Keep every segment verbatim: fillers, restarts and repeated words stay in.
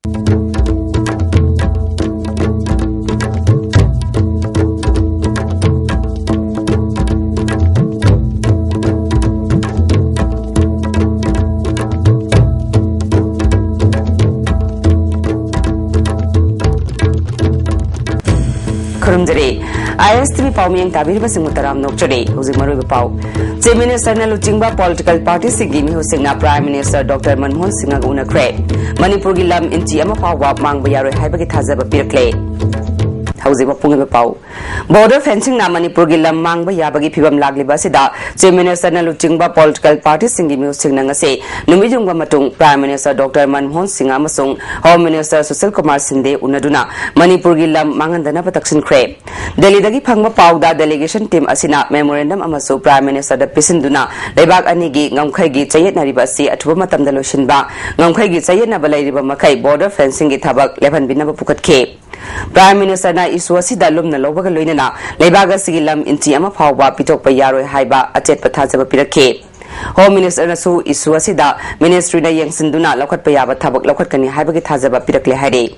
ꯈꯨꯔꯨꯝꯖꯔꯤ꯫ ISTV ꯄꯥꯎꯃꯤꯌꯦꯡ ꯇꯥꯕꯤꯔꯤꯕꯁꯤꯡꯕꯨ ꯇꯔꯥꯝꯅ ꯑꯣꯛꯆꯔꯤ꯫ ꯍꯧꯖꯤꯛ ꯃꯔꯨꯑꯣꯏꯕ ꯄꯥꯎ꯫ Chief Minister ꯅ ꯂꯨꯆꯤꯡꯕ political party ꯁꯤꯡꯒꯤ ꯃꯤꯍꯨꯠꯁꯤꯡꯅ Prime Minister Doctor ꯃꯟꯃꯣꯍꯟ ꯁꯤꯡꯍꯒ ꯎꯅꯈ꯭ꯔꯦ꯫ ꯃꯅꯤꯄꯨꯔꯒꯤ ꯂꯝ ꯏꯟꯆꯤ ꯑꯃ ꯐꯥꯎꯕ ꯃꯥꯡꯕ ꯌꯥꯔꯣꯏ ꯍꯥꯏꯕꯒꯤ ꯊꯥꯖꯕ ꯄꯤꯔꯛꯂꯦ꯫ ꯍꯧꯖꯤꯛ ꯃꯄꯨꯡ ꯑꯣꯏꯕ ꯄꯥꯎ꯫ Border fencing ꯅ ꯃꯅꯤꯄꯨꯔꯒꯤ ꯂꯝ ꯃꯥꯡꯕ ꯌꯥꯕꯒꯤ ꯐꯤꯕꯝ ꯂꯥꯛꯂꯤꯕ ꯑꯁꯤꯗ Chief Minister ꯅ ꯂꯨꯆꯤꯡꯕ political party ꯁꯤꯡꯒꯤ ꯃꯤꯍꯨꯠꯁꯤꯡꯅ ꯉꯁꯤ ꯅꯨꯃꯤꯠ ꯌꯨꯡꯕ ꯃꯇꯨꯡ Prime Minister Doctor Manmohan Singh ꯑꯃꯁꯨꯡ Home Minister ꯁꯨꯁꯤꯜ ꯀꯨꯃꯥꯔ ꯁꯤꯟꯗꯦ ꯎꯅꯗꯨꯅ ꯃꯅꯤꯄꯨꯔꯒꯤ ꯂꯝ ꯃꯥꯡꯍꯟꯗꯅꯕ ꯇꯛꯁꯤꯟꯈ꯭ꯔꯦ꯫ ꯗꯦꯜꯂꯤꯗꯒꯤ ꯐꯪꯕ ꯄꯥꯎꯗ, delegation team ꯑꯁꯤꯅ memorandum ꯑꯃꯁꯨ Prime Minister ꯗ ꯄꯤꯁꯤꯟꯗꯨꯅ ꯂꯩꯕꯥꯛ ꯑꯅꯤꯒꯤ ꯉꯝꯈꯩꯒꯤ ꯆꯌꯦꯠꯅꯔꯤꯕ ꯑꯁꯤ ꯑꯊꯨꯕ ꯃꯇꯝꯗ ꯂꯣꯏꯁꯤꯟꯕ, ꯉꯝꯈꯩꯒꯤ ꯆꯌꯦꯠꯅꯕ ꯂꯩꯔꯤꯕ ꯃꯈꯩ border fencing ꯒꯤ ꯊꯕꯛ ꯂꯦꯞꯍꯟꯕꯤꯅꯕ ꯄꯨꯈꯠꯈꯤ꯫ Prime Minister ꯅ issue ꯑꯁꯤꯗ ꯂꯨꯝꯅ ꯂꯧꯕꯒ ꯂꯣꯏꯅꯅ ꯂꯩꯕꯥꯛ ꯑꯁꯤꯒꯤ ꯂꯝ ꯏꯟꯆꯤ ꯑꯃ ꯐꯥꯎꯕ ꯄꯤꯊꯣꯛꯄ ꯌꯥꯔꯣꯏ ꯍꯥꯏꯕ ꯑꯆꯦꯠꯄ ꯊꯥꯖꯕ ꯄꯤꯔꯛꯈꯤ꯫ Home Minister ꯅꯁꯨ issue ꯑꯁꯤꯗ ministry ꯅ ꯌꯦꯡꯁꯤꯟꯗꯨꯅ ꯂꯧꯈꯠꯄ ꯌꯥꯕ ꯊꯕꯛ ꯂꯧꯈꯠꯀꯅꯤ ꯍꯥꯏꯕꯒꯤ ꯊꯥꯖꯕ ꯄꯤꯔꯛꯂꯦ ꯍꯥꯏꯔꯤ꯫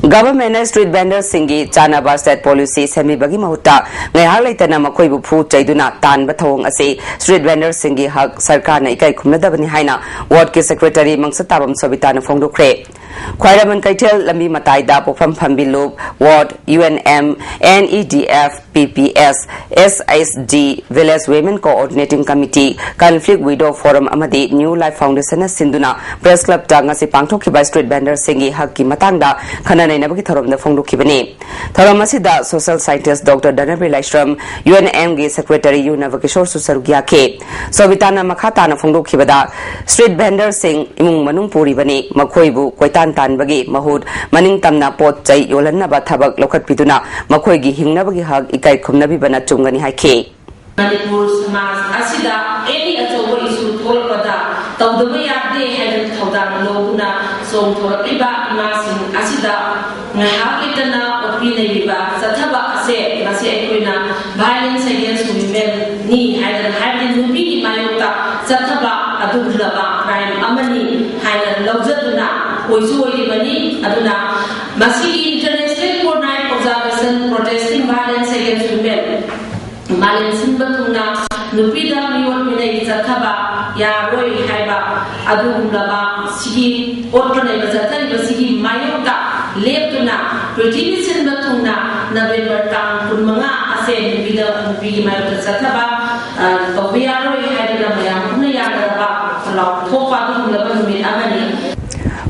Government ꯅ street vendor ꯁꯤꯡꯒꯤ ꯆꯥꯟꯅꯕ state policy ꯁꯦꯝꯕꯤꯕꯒꯤ ꯃꯍꯨꯠꯇ ꯉꯥꯏꯍꯥꯛ ꯂꯩꯇꯅ ꯃꯈꯣꯏꯕꯨ ꯐꯨ ꯆꯩꯗꯨꯅ ꯇꯥꯟꯕ ꯊꯧꯑꯣꯡ ꯑꯁꯤ street vendor ꯁꯤꯡꯒꯤ ꯍꯛ ꯁꯔꯀꯥꯔꯅ ꯏꯀꯥꯏ ꯈꯨꯝꯅꯗꯕꯅꯤ ꯍꯥꯏꯅ ward ꯀꯤ secretary ꯃꯪꯁꯇꯥꯕꯝ ꯁꯣꯕꯤꯇꯥꯅ ꯐꯣꯡꯗꯣꯛꯈ꯭ꯔꯦ꯫ ꯈ꯭ꯋꯥꯏꯔꯝꯕꯟ ꯀꯩꯊꯦꯜ ꯂꯝꯕꯤ ꯃꯇꯥꯏꯗ ꯄꯣꯛꯐꯝ ꯐꯝꯕꯤ ꯂꯨꯞ, ward, UNM, NEDF, PPS, SHG, Village Women Coordinating Committee, Conflict Widow Forum ꯑꯃꯗꯤ New Life Foundation ꯅ ꯁꯤꯟꯗꯨꯅ Press Club ꯇ ꯉꯁꯤ ꯄꯥꯡꯊꯣꯛꯈꯤꯕ street vendor ꯁꯤꯡꯒꯤ ꯍꯛꯀꯤ ꯃꯇꯥꯡꯗ ꯈꯟꯅ ꯅꯩꯅꯕꯒꯤ ꯊꯧꯔꯝꯗ ꯐꯣꯡꯗꯣꯛꯈꯤꯕꯅꯤ꯫ ꯊꯧꯔꯝ ꯑꯁꯤꯗ social scientist Doctor ꯙꯅꯕꯤꯔ ꯂꯥꯏꯁ꯭ꯔꯝ, UNM ꯒꯤ secretary ꯌꯨ ꯅꯕꯀꯤꯁꯣꯔꯁꯨ ꯁꯔꯨꯛ ꯌꯥꯈꯤ꯫ ꯁꯣꯕꯤꯇꯥꯅ ꯃꯈꯥ ꯇꯥꯅ ꯐꯣꯡꯗꯣꯛꯈꯤꯕꯗ, street vendor ꯁꯤꯡ ꯏꯃꯨꯡ ꯃꯅꯨꯡ ꯄꯨꯔꯤꯕꯅꯤ, ꯃꯈꯣꯏꯕꯨ ꯀꯣꯏꯇꯥꯟ ꯇꯥꯟꯕꯒꯤ ꯃꯍꯨꯠ ꯃꯅꯤꯡ ꯇꯝꯅ ꯄꯣꯠ ꯆꯩ ꯌꯣꯜꯍꯟꯅꯕ ꯊꯕꯛ ꯂꯧꯈꯠꯄꯤꯗꯨꯅ ꯃꯈꯣꯏꯒꯤ ꯍꯤꯡꯅꯕꯒꯤ ꯍꯛ ꯏꯀꯥꯏ ꯈꯨꯝꯅꯕꯤꯕꯅ ꯆꯨꯝꯒꯅꯤ ꯍꯥꯏꯈꯤ꯫ ꯃꯅꯤꯄꯨꯔ ꯁꯃꯥꯖ ꯑꯁꯤꯗ any ꯑꯆꯧꯕ issue ꯊꯣꯛꯂꯛꯄꯗ ꯇꯧꯗꯕ ꯌꯥꯗꯦ ꯍꯥꯏꯗꯅ ꯊꯧꯗꯥꯡ ꯂꯧꯗꯨꯅ ꯆꯣꯡꯊꯣꯔꯛꯂꯤꯕ ꯏꯃꯥꯁꯤꯡ ꯑꯁꯤꯗ ꯉꯥꯏꯍꯥꯛ ꯂꯩꯇꯅ ꯑꯣꯠꯄꯤ ꯅꯩꯕꯤꯕ ꯆꯠꯊꯕ ꯑꯁꯦ ꯉꯁꯤ ꯑꯩꯈꯣꯏꯅ violence against women ꯅꯤ ꯍꯥꯏꯗꯅ, ꯍꯥꯏꯕꯗꯤ ꯅꯨꯄꯤꯒꯤ ꯃꯥꯌꯣꯛꯇ ꯆꯠꯊꯕ ꯑꯗꯨꯒꯨꯝꯂꯕ crime ꯑꯃꯅꯤ ꯍꯥꯏꯅ ꯂꯧꯖꯗꯨꯅ ꯑꯣꯏꯁꯨ ꯑꯣꯏꯔꯤꯕꯅꯤ꯫ ꯑꯗꯨꯅ ꯃꯁꯤꯒꯤ International Fortnight Observation Protesting Violence Against Women ꯃꯥꯂꯦꯝ ꯁꯤꯟꯕ ꯊꯨꯡꯅ ꯅꯨꯄꯤꯗ ꯃꯤꯑꯣꯠ ꯃꯤꯅꯩ ꯆꯠꯊꯕ ꯌꯥꯔꯣꯏ ꯍꯥꯏꯕ ꯑꯗꯨꯒꯨꯝꯂꯕ ꯁꯤꯒꯤ ꯑꯣꯠꯄ ꯅꯩꯕ ꯆꯠꯊꯔꯤꯕꯁꯤꯒꯤ ꯃꯥꯌꯣꯛꯇ ꯂꯦꯞꯇꯨꯅ ꯄ꯭ꯔꯤꯊꯤꯕꯤ ꯁꯤꯟꯕ ꯊꯨꯡꯅ ꯅꯕꯦꯝꯕꯔ ꯇꯥꯡ ꯀꯨꯟꯃꯉꯥ ꯑꯁꯦ ꯅꯨꯄꯤꯗ, ꯅꯨꯄꯤꯒꯤ ꯃꯥꯌꯣꯛꯇ ꯆꯠꯊꯕ, ꯑ, ꯇꯧꯕ ꯌꯥꯔꯣꯏ ꯍꯥꯏꯗꯨꯅ ꯃꯌꯥꯝ ꯄꯨꯝꯅ ꯌꯥꯅꯔꯕ ꯈꯣꯜꯂꯥꯎ ꯊꯣꯛꯄ ꯑꯗꯨꯒꯨꯝꯂꯕ ꯅꯨꯃꯤꯠ ꯑꯃꯅꯤ꯫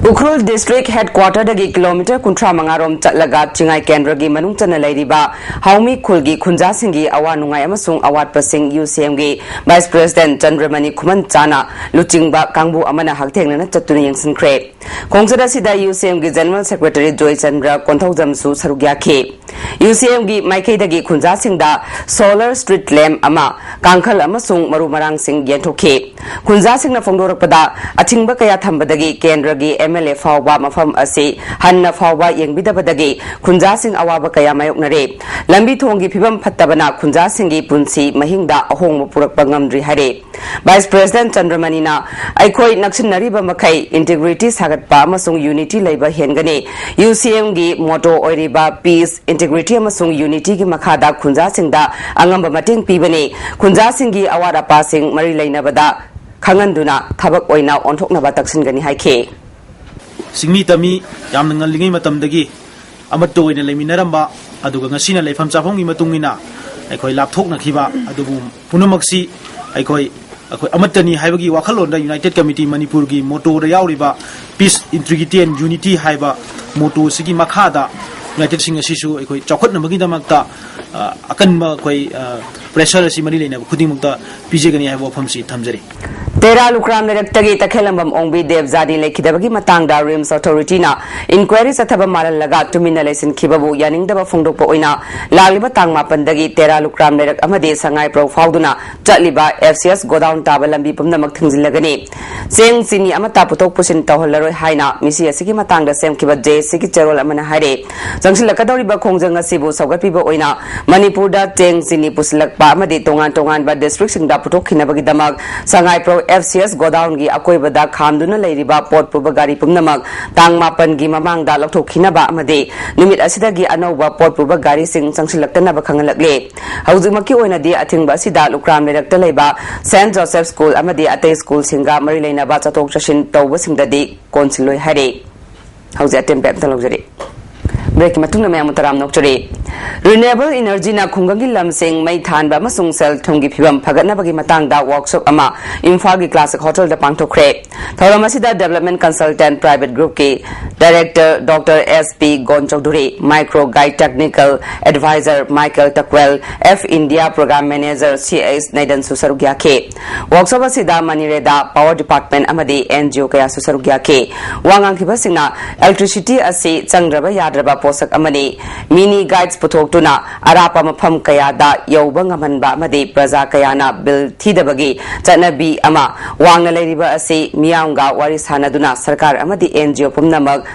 ꯎꯈ꯭ꯔꯨꯜ ꯗꯤꯁꯇ꯭ꯔꯤꯛ ꯍꯦꯗꯀ꯭ꯋꯥꯇꯔꯗꯒꯤ ꯀꯤꯂꯣꯃꯤꯇꯔ ꯀꯨꯟꯊ꯭ꯔꯥ ꯃꯉꯥ ꯔꯣꯝ ꯆꯠꯂꯒ ꯆꯤꯡꯉꯥꯏ ꯀꯦꯟꯗ꯭ꯔꯒꯤ ꯃꯅꯨꯡ ꯆꯟꯅ ꯂꯩꯔꯤꯕ ꯍꯥꯎꯃꯤ ꯈꯨꯜꯒꯤ ꯈꯨꯟꯖꯥꯁꯤꯡꯒꯤ ꯑꯋꯥ ꯅꯨꯡꯉꯥꯏ ꯑꯃꯁꯨꯡ ꯑꯋꯥꯠꯄꯁꯤꯡ ꯌꯨ ꯁꯤ ꯑꯦꯝꯒꯤ ꯚꯥꯏꯁ ꯄ꯭ꯔꯦꯁꯤꯗꯦꯟꯠ ꯆꯟꯗ꯭ꯔꯃꯅꯤ ꯈꯨꯃꯟꯆꯥꯅ ꯂꯨꯆꯤꯡꯕ ꯀꯥꯡꯕꯨ ꯑꯃꯅ ꯍꯛꯊꯦꯡꯅꯅ ꯆꯠꯇꯨꯅ ꯌꯦꯡꯁꯤꯟꯈ꯭ꯔꯦ꯫ ꯈꯣꯡꯆꯠ ꯑꯁꯤꯗ ꯌꯨ ꯁꯤ ꯑꯦꯝꯒꯤ ꯖꯦꯅꯔꯦꯜ ꯁꯦꯀ꯭ꯔꯦꯇꯔꯤ ꯖꯣꯏꯆꯟꯗ꯭ꯔ ꯀꯣꯟꯊꯧꯖꯝꯁꯨ ꯁꯔꯨꯛ ꯌꯥꯈꯤ꯫ ꯌꯨ ꯁꯤ ꯑꯦꯝꯒꯤ ꯃꯥꯏꯀꯩꯗꯒꯤ ꯈꯨꯟꯖꯥꯁꯤꯡꯗ ꯁꯣꯂꯔ ꯁ꯭ꯇ꯭ꯔꯤꯠ ꯂꯦꯝꯞ ꯑꯃ, ꯀꯥꯡꯈꯜ ꯑꯃꯁꯨꯡ ꯃꯔꯨ ꯃꯔꯥꯡꯁꯤꯡ ꯌꯦꯟꯊꯣꯛꯈꯤ꯫ ꯈꯨꯟꯖꯥꯁꯤꯡꯅ ꯐꯣꯡꯗꯣꯔꯛꯄꯗ, ꯑꯊꯤꯡꯕ ꯀꯌꯥ ꯊꯝꯕꯗꯒꯤ ꯀꯦꯟꯗ꯭ꯔꯒꯤ ꯑꯦꯝ ꯑꯦꯜ ꯑꯦ ꯐꯥꯎꯕ ꯃꯐꯝ ꯑꯁꯤ ꯍꯟꯅ ꯐꯥꯎꯕ ꯌꯦꯡꯕꯤꯗꯕꯗꯒꯤ ꯈꯨꯟꯖꯥꯁꯤꯡ ꯑꯋꯥꯕ ꯀꯌꯥ ꯃꯥꯌꯣꯛꯅꯔꯦ꯫ ꯂꯝꯕꯤ ꯊꯣꯡꯒꯤ ꯐꯤꯕꯝ ꯐꯠꯇꯕꯅ ꯈꯨꯟꯖꯥꯁꯤꯡꯒꯤ ꯄꯨꯟꯁꯤ ꯃꯍꯤꯡꯗ ꯑꯍꯣꯡꯕ ꯄꯨꯔꯛꯄ ꯉꯝꯗ꯭ꯔꯤ ꯍꯥꯏꯔꯦ꯫ ꯚꯥꯏꯁ ꯄ꯭ꯔꯦꯁꯤꯗꯦꯟꯠ ꯆꯟꯗ꯭ꯔꯃꯅꯤꯅ, "ꯑꯩꯈꯣꯏ ꯅꯛꯁꯤꯟꯅꯔꯤꯕ ꯃꯈꯩ ꯏꯟꯇꯤꯒ꯭ꯔꯤꯇꯤ ꯁꯥꯒꯠꯄ ꯑꯃꯁꯨꯡ ꯌꯨꯅꯤꯇꯤ ꯂꯩꯕ ꯍꯦꯟꯒꯅꯤ꯫ ꯌꯨ ꯁꯤ ꯑꯦꯝꯒꯤ ꯃꯣꯇꯣ ꯑꯣꯏꯔꯤꯕ ꯄꯤꯁ, ꯏꯟꯇꯤꯒ꯭ꯔꯤꯇꯤ ꯑꯃꯁꯨꯡ ꯌꯨꯅꯤꯇꯤꯒꯤ ꯃꯈꯥꯗ ꯈꯨꯟꯖꯥꯁꯤꯡꯗ ꯑꯉꯝꯕ ꯃꯇꯦꯡ ꯄꯤꯕꯅꯤ꯫ ꯈꯨꯟꯖꯥꯁꯤꯡꯒꯤ ꯑꯋꯥꯠ ꯑꯄꯥꯁꯤꯡ ꯃꯔꯤ ꯂꯩꯅꯕꯗ ꯈꯪꯍꯟꯗꯨꯅ ꯊꯕꯛ ꯑꯣꯏꯅ ꯑꯣꯟꯊꯣꯛꯅꯕ ꯇꯛꯁꯤꯟꯒꯅꯤ" ꯍꯥꯏꯈꯤ꯫ ꯆꯤꯡꯃꯤ ꯇꯝꯃꯤ ꯌꯥꯝꯅ ꯉꯜꯂꯤꯉꯩ ꯃꯇꯝꯗꯒꯤ ꯑꯃꯠꯇ ꯑꯣꯏꯅ ꯂꯩꯃꯤꯟꯅꯔꯝꯕ, ꯑꯗꯨꯒ ꯉꯁꯤꯅ ꯂꯩꯐꯝ ꯆꯥꯐꯝꯒꯤ ꯃꯇꯨꯡ ꯏꯟꯅ ꯑꯩꯈꯣꯏ ꯂꯥꯞꯊꯣꯛꯅꯈꯤꯕ, ꯑꯗꯨꯕꯨ ꯄꯨꯝꯅꯃꯛꯁꯤ ꯑꯩꯈꯣꯏ, ꯑꯩꯈꯣꯏ ꯑꯃꯠꯇꯅꯤ ꯍꯥꯏꯕꯒꯤ ꯋꯥꯈꯜꯂꯣꯟꯗ United Committee ꯃꯅꯤꯄꯨꯔꯒꯤ ꯃꯣꯇꯣꯗ ꯌꯥꯎꯔꯤꯕ Peace, Integrity and Unity ꯍꯥꯏꯕ ꯃꯣꯇꯣꯁꯤꯒꯤ ꯃꯈꯥꯗ ꯌꯨꯅꯥꯏꯇꯦꯗꯁꯤꯡ ꯑꯁꯤꯁꯨ ꯑꯩꯈꯣꯏ ꯆꯥꯎꯈꯠꯅꯕꯒꯤꯗꯃꯛꯇ, ꯑ, ꯑꯀꯟꯕ ꯑꯩꯈꯣꯏ, ꯑ, ꯄ꯭ꯔꯦꯁꯔ ꯑꯁꯤ ꯃꯔꯤ ꯂꯩꯅꯕ ꯈꯨꯗꯤꯡꯃꯛꯇ ꯄꯤꯖꯒꯅꯤ ꯍꯥꯏꯕ ꯋꯥꯐꯝꯁꯤ ꯊꯝꯖꯔꯤ꯫ ꯇꯦꯔꯥ ꯂꯨꯀ꯭ꯔꯥꯝ ꯂꯩꯔꯛꯇꯒꯤ ꯇꯈꯦꯜꯂꯝꯕꯝ ꯑꯣꯡꯕꯤ ꯗꯦꯕꯖꯥꯅꯤ ꯂꯩꯈꯤꯗꯕꯒꯤ ꯃꯇꯥꯡꯗ ꯔꯤꯝꯁ ꯑꯣꯊꯣꯔꯤꯇꯤꯅ ꯏꯟꯀ꯭ꯋꯥꯏꯔꯤ ꯆꯠꯊꯕ ꯃꯥꯜꯍꯜꯂꯒ ꯇꯨꯃꯤꯟꯅ ꯂꯩꯁꯤꯟꯈꯤꯕꯕꯨ ꯌꯥꯅꯤꯡꯗꯕ ꯐꯣꯡꯗꯣꯛꯄ ꯑꯣꯏꯅ ꯂꯥꯛꯂꯤꯕ ꯇꯥꯡ ꯃꯥꯄꯟꯗꯒꯤ ꯇꯦꯔꯥ ꯂꯨꯀ꯭ꯔꯥꯝ ꯂꯩꯔꯛ ꯑꯃꯗꯤ ꯁꯉꯥꯏꯄ꯭ꯔꯧ ꯐꯥꯎꯗꯨꯅ ꯆꯠꯂꯤꯕ ꯑꯦꯐ ꯁꯤ ꯑꯦꯁ ꯒꯣꯗꯥꯎꯟ ꯇꯥꯕ ꯂꯝꯕꯤ ꯄꯨꯝꯅꯃꯛ ꯊꯤꯡꯖꯤꯜꯂꯒꯅꯤ꯫ ꯆꯦꯡ, ꯆꯤꯅꯤ ꯑꯃꯠꯇ ꯄꯨꯊꯣꯛ ꯄꯨꯁꯤꯟ ꯇꯧꯍꯜꯂꯔꯣꯏ ꯍꯥꯏꯅ ꯃꯤꯁꯤ ꯑꯁꯤꯒꯤ ꯃꯇꯥꯡꯗ ꯁꯦꯝꯈꯤꯕ ꯖꯦ ꯑꯦ ꯁꯤꯒꯤ ꯆꯦꯔꯣꯜ ꯑꯃꯅ ꯍꯥꯏꯔꯦ꯫ ꯆꯪꯁꯤꯜꯂꯛꯀꯗꯧꯔꯤꯕ ꯈꯣꯡꯖꯪ ꯑꯁꯤꯕꯨ ꯁꯧꯒꯠꯄꯤꯕ ꯑꯣꯏꯅ ꯃꯅꯤꯄꯨꯔꯗ ꯆꯦꯡ, ꯆꯤꯅꯤ ꯄꯨꯁꯤꯜꯂꯛꯄ ꯄ ꯑꯃꯗꯤ ꯇꯣꯉꯥꯟ ꯇꯣꯉꯥꯟꯕ ꯗꯤꯁꯇ꯭ꯔꯤꯛꯁꯤꯡꯗ ꯄꯨꯊꯣꯛꯈꯤꯅꯕꯒꯤꯗꯃꯛ ꯁꯉꯥꯏꯄ꯭ꯔꯧ F C S ꯒꯣꯗꯥꯎꯟꯒꯤ ꯑꯀꯣꯏꯕꯗ ꯈꯥꯝꯗꯨꯅ ꯂꯩꯔꯤꯕ ꯄꯣꯠ ꯄꯨꯕ ꯒꯥꯔꯤ ꯄꯨꯝꯅꯃꯛ ꯇꯥꯡ ꯃꯥꯄꯟꯒꯤ ꯃꯃꯥꯡꯗ ꯂꯧꯊꯣꯛꯈꯤꯅꯕ ꯑꯃꯗꯤ ꯅꯨꯃꯤꯠ ꯑꯁꯤꯗꯒꯤ ꯑꯅꯧꯕ ꯄꯣꯠ ꯄꯨꯕ ꯒꯥꯔꯤꯁꯤꯡ ꯆꯪꯁꯤꯜꯂꯛꯇꯅꯕ ꯈꯪꯍꯜꯂꯛꯂꯤ꯫ ꯍꯧꯖꯤꯛꯃꯛꯀꯤ ꯑꯣꯏꯅꯗꯤ ꯑꯊꯤꯡꯕ ꯑꯁꯤꯗ ꯂꯨꯀ꯭ꯔꯥꯝ ꯂꯩꯔꯛꯇ ꯂꯩꯕ ꯁꯦꯟꯠ ꯖꯣꯁꯦꯐ ꯁ꯭ꯀꯨꯜ ꯑꯃꯗꯤ ꯑꯇꯩ ꯁ꯭ꯀꯨꯜꯁꯤꯡꯒ ꯃꯔꯤ ꯂꯩꯅꯕ ꯆꯠꯊꯣꯛ ꯆꯠꯁꯤꯟ ꯇꯧꯕꯁꯤꯡꯗꯗꯤ ꯀꯣꯟꯁꯤꯜꯂꯣꯏ ꯍꯥꯏꯔꯤ꯫ ꯍꯧꯖꯤꯛ ꯑꯇꯦꯟꯕ ꯑꯝꯇ ꯂꯧꯖꯔꯤ꯫ ꯕ꯭ꯔꯦꯛꯀꯤ ꯃꯇꯨꯡꯗ ꯃꯌꯥꯝ ꯇꯔꯥꯝ ꯅꯣꯛꯆꯔꯤ꯫ ꯔꯤꯅ꯭ꯌꯨꯑꯦꯕꯜ ꯏꯅꯔꯖꯤꯅ ꯈꯨꯡꯒꯪꯒꯤ ꯂꯝꯁꯤꯡ ꯃꯩ ꯊꯥꯟꯕ ꯑꯃꯁꯨꯡ ꯁꯦꯜ ꯊꯨꯝꯒꯤ ꯐꯤꯕꯝ ꯐꯒꯠꯅꯕꯒꯤ ꯃꯇꯥꯡꯗ ꯋꯥꯔꯛꯁꯣꯞ ꯑꯃ ꯏꯝꯐꯥꯜꯒꯤ ꯀ꯭ꯂꯥꯁꯤꯛ ꯍꯣꯇꯦꯜꯗ ꯄꯥꯡꯊꯣꯛꯈ꯭ꯔꯦ꯫ ꯊꯧꯔꯝ ꯑꯁꯤꯗ ꯗꯦꯕꯂꯞꯃꯦꯟ ꯀꯟꯁꯜꯇꯦꯟꯠ ꯄ꯭ꯔꯥꯏꯚꯦꯠ ꯒ꯭ꯔꯨꯞꯀꯤ director doctor S P Gon Chowdhury, micro guide technical advisor Michael Tuckwell, F India program manager C H ꯅꯩꯗꯟꯁꯨ ꯁꯔꯨꯛ ꯌꯥꯈꯤ꯫ ꯋꯥꯔꯛꯁꯣꯞ ꯑꯁꯤꯗ ꯃꯅꯤꯔꯦꯗꯥ, ꯄꯥꯋꯔ ꯗꯤꯄꯥꯔꯠꯃꯦꯟꯠ ꯑꯃꯗꯤ ꯑꯦꯟ ꯖꯤ ꯑꯣ ꯀꯌꯥꯁꯨ ꯁꯔꯨꯛ ꯌꯥꯈꯤ꯫ ꯋꯥ ꯉꯥꯡꯈꯤꯕꯁꯤꯡꯅ ꯏꯂꯦꯛꯇ꯭ꯔꯤꯁꯤꯇꯤ ꯑꯁꯤ ꯆꯪꯗ꯭ꯔꯕ ꯌꯥꯗ꯭ꯔꯕ ꯄꯣꯠꯁꯛ ꯑꯃꯅꯤ꯫ ꯃꯤꯅꯤ ꯒꯥꯏꯗꯁ ꯄꯨꯊꯣꯛꯇꯨꯅ ꯑꯔꯥꯞꯄ ꯃꯐꯝ ꯀꯌꯥꯗ ꯌꯧꯕ ꯉꯝꯍꯟꯕ ꯑꯃꯗꯤ ꯄ꯭ꯔꯖꯥ ꯀꯌꯥꯅ ꯕꯤꯜ ꯊꯤꯗꯕꯒꯤ ꯆꯠꯅꯕꯤ ꯑꯃ ꯋꯥꯡꯅ ꯂꯩꯔꯤꯕ ꯑꯁꯤ ꯃꯤꯌꯥꯝꯒ ꯋꯥꯔꯤ ꯁꯥꯟꯅꯗꯨꯅ ꯁꯔꯀꯥꯔ ꯑꯃꯗꯤ ꯑꯦꯟ ꯖꯤ ꯑꯣ ꯄꯨꯝꯅꯃꯛ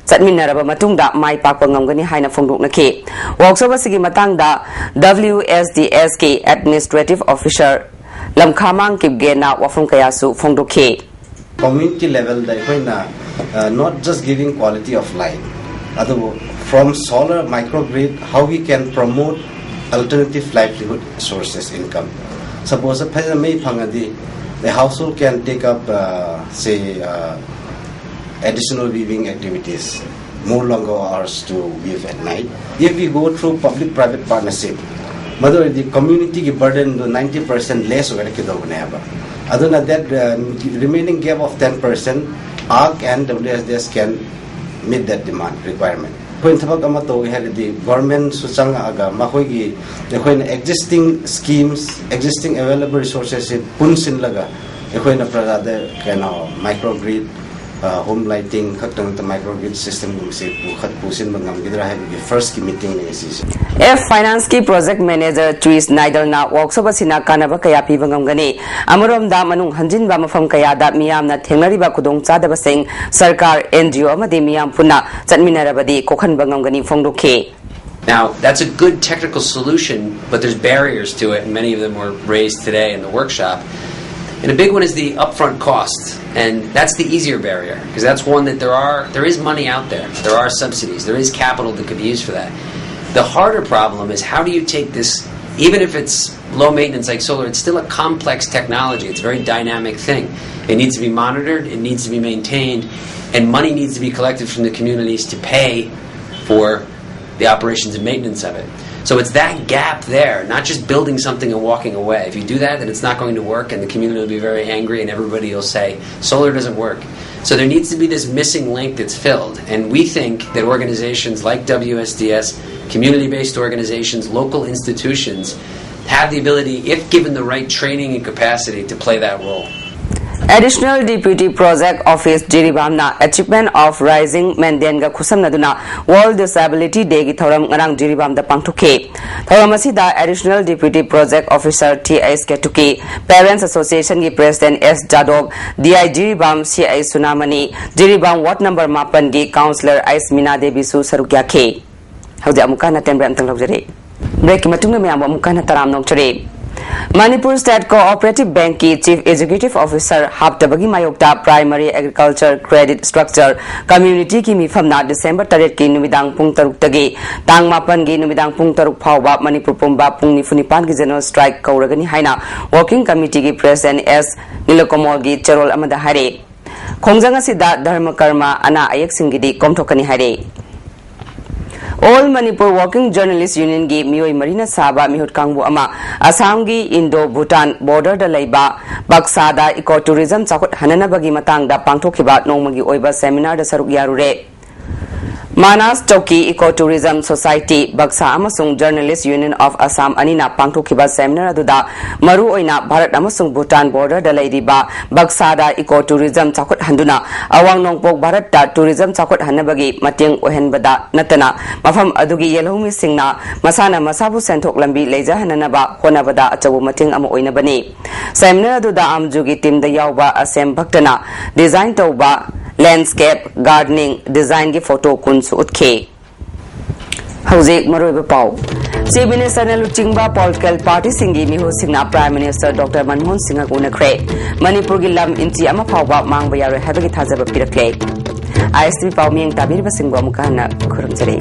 ꯆꯠꯃꯤꯟꯅꯔꯕ ꯃꯇꯨꯡꯗ ꯃꯥꯏ ꯄꯥꯛꯄ ꯉꯝꯒꯅꯤ ꯍꯥꯏꯅ ꯐꯣꯡꯗꯣꯛꯅꯈꯤ꯫ ꯋꯥꯔꯛꯁꯣꯞ ꯑꯁꯤꯒꯤ ꯃꯇꯥꯡꯗ ꯗꯕ꯭ꯂꯤꯎ ꯑꯦꯁ ꯗꯤ ꯑꯦꯁꯀꯤ ꯑꯦꯗꯃꯤꯅꯤꯁꯇ꯭ꯔꯦꯇꯤꯚ ꯑꯣꯐꯤꯁꯥꯔ ꯂꯝꯈꯥꯃꯥꯡ ꯀꯤꯞꯒꯦꯅ ꯋꯥꯐꯝ ꯀꯌꯥꯁꯨ ꯐꯣꯡꯗꯣꯛꯈꯤ꯫ Community levelꯗ ꯑꯩꯈꯣꯏꯅ, uh, not just giving quality of life, ꯑꯗꯨꯕꯨ from solar microgrid, how we can promote alternative livelihood sources income. Suppose ꯐꯖꯅ ꯃꯩ ꯐꯪꯉꯗꯤ, the household can take up, uh, say, uh, additional weaving activities, more longer hours to weave at night. If we go through public private partnership, ꯃꯗꯨ ꯑꯣꯏꯔꯗꯤ communityꯒꯤ burdenꯗꯨ ninety percent less ꯑꯣꯏꯔꯛꯀꯗꯧꯕꯅꯦꯕ꯫ ꯑꯗꯨꯅ that, uh, remaining gap of ten percent, arc and W S D S can meet that demand requirement. ꯑꯩꯈꯣꯏꯅ ꯊꯕꯛ ꯑꯃ ꯇꯧꯒꯦ ꯍꯥꯏꯔꯗꯤ governmentꯁꯨ ꯆꯪꯉꯛꯑꯒ ꯃꯈꯣꯏꯒꯤ, ꯑꯩꯈꯣꯏꯅ existing schemes, existing available resourcesꯁꯤ ꯄꯨꯟꯁꯤꯜꯂꯒ ꯑꯩꯈꯣꯏꯅ ꯄ꯭ꯔꯖꯥꯗ ꯀꯩꯅꯣ microgrid, uh, home lighting ꯈꯛꯇ ꯅꯠꯇ microgrid systemꯒꯨꯝꯕꯁꯦ ꯄꯨꯈꯠ-, ꯄꯨꯁꯤꯟꯕ ꯉꯝꯒꯗ꯭ꯔꯥ ꯍꯥꯏꯕꯒꯤ firstꯀꯤ meetingꯅꯤ ꯁꯤꯁꯦ꯫ ꯑꯦꯐ ꯐꯥꯏꯅꯥꯟꯁꯀꯤ ꯄ꯭ꯔꯣꯖꯦꯛ ꯃꯦꯅꯦꯖꯔ ꯇ꯭ꯔꯤꯁ ꯅꯥꯏꯗꯜꯅ ꯋꯥꯔꯛꯁꯣꯞ ꯑꯁꯤꯅ ꯀꯥꯟꯅꯕ ꯀꯌꯥ ꯄꯤꯕ ꯉꯝꯒꯅꯤ꯫ ꯑꯃꯔꯣꯝꯗ ꯃꯅꯨꯡ ꯍꯟꯖꯤꯟꯕ ꯃꯐꯝ ꯀꯌꯥꯗ ꯃꯤꯌꯥꯝꯅ ꯊꯦꯡꯅꯔꯤꯕ ꯈꯨꯗꯣꯡꯆꯥꯗꯕꯁꯤꯡ ꯁꯔꯀꯥꯔ, ꯑꯦꯟ ꯖꯤ ꯑꯣ ꯑꯃꯗꯤ ꯃꯤꯌꯥꯝ ꯄꯨꯟꯅ ꯆꯠꯃꯤꯟꯅꯔꯕꯗꯤ ꯀꯣꯛꯍꯟꯕ ꯉꯝꯒꯅꯤ ꯐꯣꯡꯗꯣꯛꯈꯤ꯫ Now, that's a good technical solution, but there's barriers to it, and many of them were raised today in the workshop. And a big one is the upfront cost, and that's the easier barrier, because that's one that there are there is money out there, there are subsidies, there is capital that could be used for that. The harder problem is, how do you take this, even if it's low maintenance like solar, it's still a complex technology. It's a very dynamic thing. It needs to be monitored, it needs to be maintained, and money needs to be collected from the communities to pay for the operations and maintenance of it. So it's that gap there, not just building something and walking away. If you do that, then it's not going to work, and the community will be very angry, and everybody will say, "Solar doesn't work." So there needs to be this missing link that's filled. And we think that organizations like W S D S, community based organizations, local institutions, have the ability, if given the right training and capacity, to play that role. Additional Deputy Project Office ꯖꯤꯔꯤꯕꯥꯝꯅ Achievement of Rising Mandan ꯒ ꯈꯨꯠꯁꯝꯅꯗꯨꯅ World Disability Day ꯒꯤ ꯊꯧꯔꯝ ꯉꯔꯥꯡ ꯖꯤꯔꯤꯕꯥꯝꯗ ꯄꯥꯡꯊꯣꯛꯈꯤ꯫ ꯊꯧꯔꯝ ꯑꯁꯤꯗ Additional Deputy Project Officer T H ꯀꯦꯇꯨꯀꯤ, Parents Association ꯒꯤ President S ꯖꯥꯗꯣꯕ, D I Jiribam C H ꯁꯨꯅꯥꯃꯅꯤ, ꯖꯤꯔꯤꯕꯥꯝ Ward number ꯃꯥꯄꯟꯒꯤ Councillor ꯑꯩꯆ ꯃꯤꯅꯥ ꯗꯦꯕꯤꯁꯨ ꯁꯔꯨꯛ ꯌꯥꯈꯤ꯫ ꯍꯧꯖꯤꯛ ꯑꯃꯨꯛꯀ ꯍꯟꯅ ꯇꯦꯟꯕ꯭ꯔꯦꯛ ꯑꯃꯇꯪ ꯂꯧꯖꯔꯤ꯫ ꯕ꯭ꯔꯦꯛꯀꯤ ꯃꯇꯨꯡꯗ ꯃꯌꯥꯝꯕꯨ ꯑꯃꯨꯛꯀ ꯍꯟꯅ ꯇꯔꯥꯝꯅ ꯑꯣꯛꯆꯔꯤ꯫ ꯃꯅꯤꯄꯨꯔ ꯁ꯭ꯇꯦꯠ ꯀꯣꯑꯣꯄꯔꯦꯇꯤꯚ ꯕꯦꯡꯛꯀꯤ ꯆꯤꯐ ꯑꯦꯛꯖꯤꯀ꯭ꯌꯨꯇꯤꯚ ꯑꯣꯐꯤꯁꯔ ꯍꯥꯞꯇꯕꯒꯤ ꯃꯥꯌꯣꯛꯇ ꯄ꯭ꯔꯥꯏꯃꯔꯤ ꯑꯦꯒ꯭ꯔꯤꯀꯜꯆꯔ ꯀ꯭ꯔꯦꯗꯤꯠ ꯁ꯭ꯇ꯭ꯔꯛꯆꯔ ꯀꯝꯃ꯭ꯌꯨꯅꯤꯇꯤꯒꯤ ꯃꯤꯐꯝꯅ ꯗꯤꯁꯦꯝꯕꯔ ꯇꯔꯦꯠꯀꯤ ꯅꯨꯃꯤꯗꯥꯡ ꯄꯨꯡ ꯇꯔꯨꯛꯇꯒꯤ ꯇꯥꯡ ꯃꯥꯄꯟꯒꯤ ꯅꯨꯃꯤꯗꯥꯡ ꯄꯨꯡ ꯇꯔꯨꯛ ꯐꯥꯎꯕ ꯃꯅꯤꯄꯨꯔ ꯄꯨꯝꯕ ꯄꯨꯡ ꯅꯤꯐꯨ ꯅꯤꯄꯥꯟꯒꯤ ꯖꯦꯅꯔꯦꯜ ꯁ꯭ꯇ꯭ꯔꯥꯏꯛ ꯀꯧꯔꯒꯅꯤ ꯍꯥꯏꯅ ꯋꯥꯔꯀꯤꯡ ꯀꯃꯤꯇꯤꯒꯤ ꯄ꯭ꯔꯦꯁꯤꯗꯦꯟꯠ ꯑꯦꯁ ꯅꯤꯂꯀꯃꯣꯜꯒꯤ ꯆꯦꯔꯣꯜ ꯑꯃꯗ ꯍꯥꯏꯔꯦ꯫ ꯈꯣꯡꯖꯪ ꯑꯁꯤꯗ ꯙꯔꯃ ꯀꯔꯃ ꯑꯅꯥ ꯑꯌꯦꯛꯁꯤꯡꯒꯤꯗꯤ ꯀꯣꯝꯊꯣꯛꯀꯅꯤ ꯍꯥꯏꯔꯦ꯫ ꯑꯣꯜ ꯃꯅꯤꯄꯨꯔ ꯋꯥꯔꯀꯤꯡ ꯖꯔꯅꯦꯂꯤꯁ ꯌꯨꯅꯤꯌꯟꯒꯤ ꯃꯤꯑꯣꯏ ꯃꯔꯤꯅ ꯁꯥꯕ ꯃꯤꯍꯨꯠ ꯀꯥꯡꯕꯨ ꯑꯃ ꯑꯁꯥꯝꯒꯤ ꯏꯟꯗꯣ ꯚꯨꯇꯥꯟ ꯕꯣꯔꯗꯔꯗ ꯂꯩꯕ ꯕꯛꯁꯥꯗ ꯏꯀꯣ ꯇꯨꯔꯤꯖꯝ ꯆꯥꯎꯈꯠꯍꯟꯅꯅꯕꯒꯤ ꯃꯇꯥꯡꯗ ꯄꯥꯡꯊꯣꯛꯈꯤꯕ ꯅꯣꯡꯃꯒꯤ ꯑꯣꯏꯕ ꯁꯦꯃꯤꯅꯥꯔꯗ ꯁꯔꯨꯛ ꯌꯥꯔꯨꯔꯦ꯫ ꯃꯥꯅꯥꯁ ꯆꯧꯀꯤ ꯏꯀꯣ ꯇꯨꯔꯤꯖꯝ ꯁꯣꯁꯥꯏꯇꯤ, ꯕꯛꯁꯥ ꯑꯃꯁꯨꯡ ꯖꯔꯅꯦꯂꯤꯁ ꯌꯨꯅꯤꯌꯟ ꯑꯣꯐ ꯑꯁꯥꯝ ꯑꯅꯤꯅ ꯄꯥꯡꯊꯣꯛꯈꯤꯕ ꯁꯦꯃꯤꯅꯥꯔ ꯑꯗꯨꯗ ꯃꯔꯨꯑꯣꯏꯅ ꯚꯥꯔꯠ ꯑꯃꯁꯨꯡ ꯚꯨꯇꯥꯟ ꯕꯣꯔꯗꯔꯗ ꯂꯩꯔꯤꯕ ꯕꯛꯁꯥꯗ ꯏꯀꯣ ꯇꯨꯔꯤꯖꯝ ꯆꯥꯎꯈꯠꯍꯟꯗꯨꯅ ꯑꯋꯥꯡ ꯅꯣꯡꯄꯣꯛ ꯚꯥꯔꯠꯇ ꯇꯨꯔꯤꯖꯝ ꯆꯥꯎꯈꯠꯍꯟꯅꯕꯒꯤ ꯃꯇꯦꯡ ꯑꯣꯏꯍꯟꯕꯗ ꯅꯠꯇꯅ ꯃꯐꯝ ꯑꯗꯨꯒꯤ ꯌꯦꯜꯍꯧꯃꯤꯁꯤꯡꯅ ꯃꯁꯥꯅ ꯃꯁꯥꯕꯨ ꯁꯦꯟꯊꯣꯛ ꯂꯝꯕꯤ ꯂꯩꯖꯍꯟꯅꯅꯕ ꯍꯣꯠꯅꯕꯗ ꯑꯆꯧꯕ ꯃꯇꯦꯡ ꯑꯃ ꯑꯣꯏꯅꯕꯅꯤ꯫ ꯁꯦꯃꯤꯅꯥꯔ ꯑꯗꯨꯗ ꯑꯥꯝꯖꯨꯒꯤ ꯇꯤꯝꯗ ꯌꯥꯎꯕ ꯑꯁꯦꯝ ꯚꯛꯇꯅ ꯗꯤꯖꯥꯏꯟ ꯇꯧꯕ ꯂꯦꯟꯗꯁ꯭ꯀꯦꯞ ꯒꯥꯔꯗꯦꯅꯤꯡ ꯗꯤꯖꯥꯏꯟꯒꯤ ꯐꯣꯇꯣ ꯀꯨꯟꯁꯨ ꯎꯠꯈꯤ꯫ ꯍꯧꯖꯤꯛ ꯃꯔꯨꯑꯣꯏꯕ ꯄꯥꯎ꯫ ꯆꯤꯐ ꯃꯤꯅꯤꯁꯇꯔꯅ ꯂꯨꯆꯤꯡꯕ political ꯄꯥꯔꯇꯤꯁꯤꯡꯒꯤ ꯃꯤꯍꯨꯠꯁꯤꯡꯅ prime minister doctor Manmohan ꯁꯤꯡꯍꯒ ꯎꯅꯈ꯭ꯔꯦ꯫ ꯃꯅꯤꯄꯨꯔꯒꯤ ꯂꯝ ꯏꯟꯆꯤ ꯑꯃ ꯐꯥꯎꯕ ꯃꯥꯡꯕ ꯌꯥꯔꯣꯏ ꯍꯥꯏꯕꯒꯤ ꯊꯥꯖꯕ ꯄꯤꯔꯛꯂꯦ꯫ ꯑꯥꯏ ꯑꯦꯁ ꯇꯤ ꯚꯤ ꯄꯥꯎ ꯃꯤꯠꯌꯦꯡ ꯇꯥꯕꯤꯔꯤꯕꯁꯤꯡꯕꯨ ꯑꯃꯨꯛꯀ ꯍꯟꯅ ꯈꯨꯔꯨꯝꯖꯔꯤ꯫